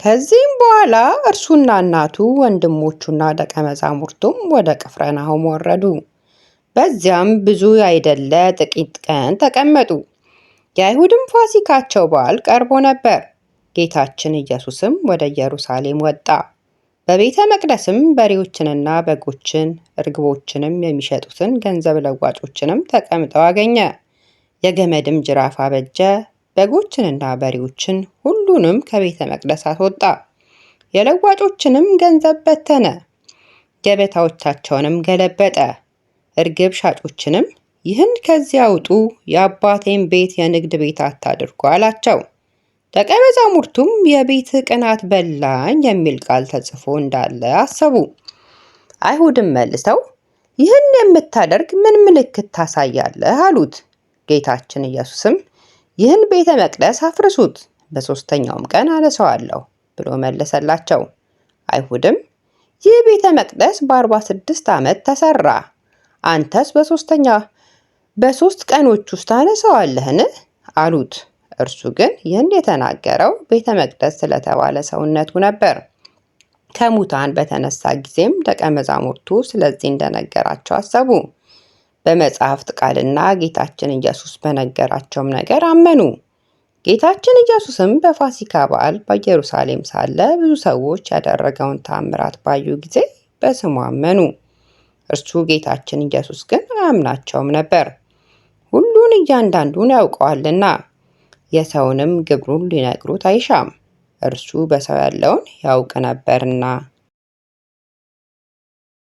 ከዚህም በኋላ እርሱና እናቱ ወንድሞቹና ደቀ መዛሙርቱም ወደ ቅፍርናሆም ወረዱ። በዚያም ብዙ ያይደለ ጥቂት ቀን ተቀመጡ። የአይሁድም ፋሲካቸው በዓል ቀርቦ ነበር። ጌታችን ኢየሱስም ወደ ኢየሩሳሌም ወጣ። በቤተ መቅደስም በሬዎችንና በጎችን እርግቦችንም የሚሸጡትን ገንዘብ ለዋጮችንም ተቀምጠው አገኘ። የገመድም ጅራፍ አበጀ። በጎችንና በሬዎችን ሁሉንም ከቤተ መቅደስ አስወጣ። የለዋጮችንም ገንዘብ በተነ፣ ገበታዎቻቸውንም ገለበጠ። እርግብ ሻጮችንም ይህን ከዚያ አውጡ፣ የአባቴን ቤት የንግድ ቤት አታድርጉ አላቸው። ደቀ መዛሙርቱም የቤት ቅናት በላኝ የሚል ቃል ተጽፎ እንዳለ አሰቡ። አይሁድም መልሰው ይህን የምታደርግ ምን ምልክት ታሳያለህ? አሉት። ጌታችን ኢየሱስም ይህን ቤተ መቅደስ አፍርሱት፣ በሦስተኛውም ቀን አነሳዋለሁ ብሎ መለሰላቸው። አይሁድም ይህ ቤተ መቅደስ በ46 ዓመት ተሰራ፣ አንተስ በሦስት ቀኖች ውስጥ ታነሳዋለህን? አሉት። እርሱ ግን ይህን የተናገረው ቤተ መቅደስ ስለተባለ ሰውነቱ ነበር። ከሙታን በተነሳ ጊዜም ደቀ መዛሙርቱ ስለዚህ እንደነገራቸው አሰቡ። በመጽሐፍት ቃልና ጌታችን ኢየሱስ በነገራቸውም ነገር አመኑ። ጌታችን ኢየሱስም በፋሲካ በዓል በኢየሩሳሌም ሳለ ብዙ ሰዎች ያደረገውን ታምራት ባዩ ጊዜ በስሙ አመኑ። እርሱ ጌታችን ኢየሱስ ግን አያምናቸውም ነበር፣ ሁሉን እያንዳንዱን ያውቀዋልና የሰውንም ግብሩን ሊነግሩት አይሻም፣ እርሱ በሰው ያለውን ያውቅ ነበርና።